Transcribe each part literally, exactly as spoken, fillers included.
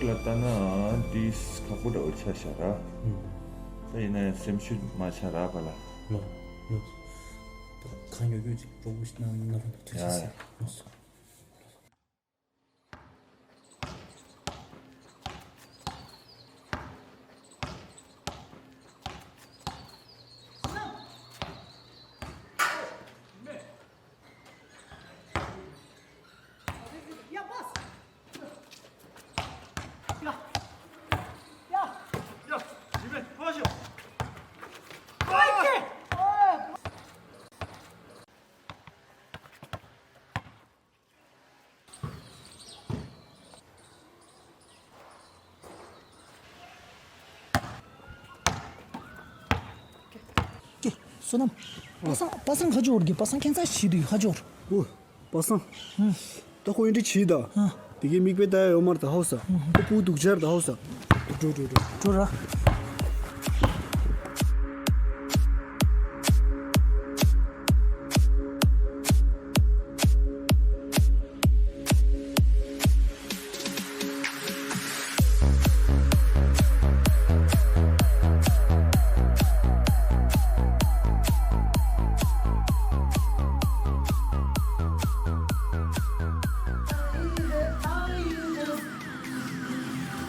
ལ་ལྟ་ན་འདི་ཁག་པོ་འདྲ་བོ་ཆགས་ཤག་ར། ཨུམ། ད་ཡིན་ན་ཡང་སེམས་ཤུགས་མ་ཆག་ར་པ་ལ། ལོ། ལོ། ད་གང་ཡོད་ཡོད་ཅིག་གྲོགས་པོ་ཞིག་ན་ན་རོ་ཐུགས་རྗེ་ཆེ། ཡ་ཡ། ལོ། ཀྱེ། བསོད་ནམས། པ་སངས། པ་སངས་ཁ་ཅོར་གྱི། པ་སངས་ཁྱད་མཚར་ཞིག་འདུག་ཁ་ཅོར། ཨོ། པ་སངས། ཨང་། ད་ཁོ་འདི་འདྲ་བྱས་ད། ཨང་། དེ་གའི་མིག་དཔེ་ལྟ་ཡ་ཡོད་མ་རེད་ད་ཧོ་ས། ཨང་། ཁོ་སྤུ་གུ་སྡུག་ཅག་རེད་ད་ཧོ་ས། འགྲོ་འགྲོ་འགྲོ། འགྲོ་ར།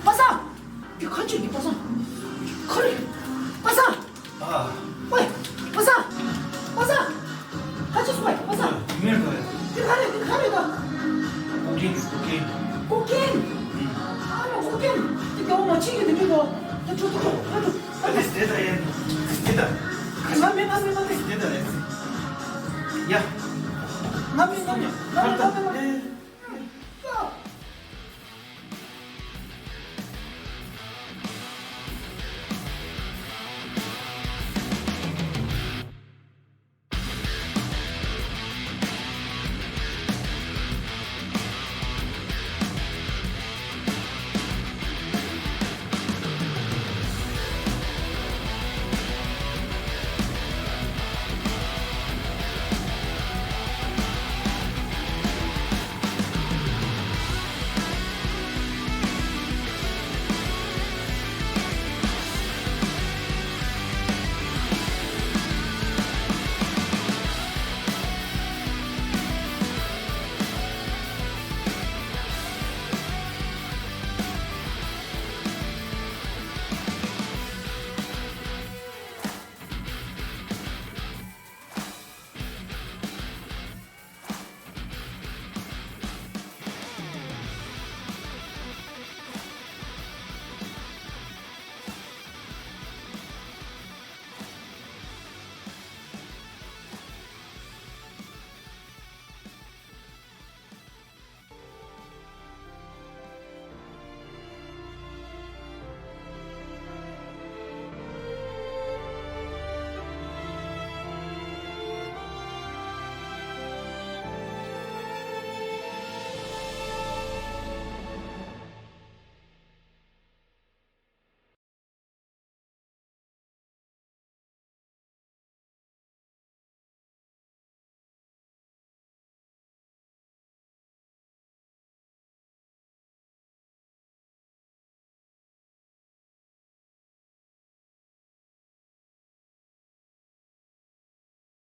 པ་སངས། འདི་ཁ་ཅིག་འདི་པ་སངས། ཁ་རེ། པ་སངས། ཨ། ཝེ། པ་སངས། པ་སངས། ཁ་ཅིག་སོང་ཝེ། པ་སངས། མེར་ག་ཡ། འདི་ཁ་རེ། འདི་ཁ་རེ་ད། ཀོ་ཀེན། ཀོ་ཀེན། ཀོ་ཀེན། ཨ་ལ་ཀོ་ཀེན། འདི་རྒྱ་བོ་མ་ཕྱིན་གི་འདི་འདྲ་གོ། ད་འགྲོ་འགྲོ་འགྲོ་འགྲོ། ཨ་ལ་སྟེ་ད་ཡ། སྟེ་ད། ང་མེད་ང་མེད་ང་མེད། སྟེ་ད་ཡ། ཡ། ང་མེད་ང་མེད།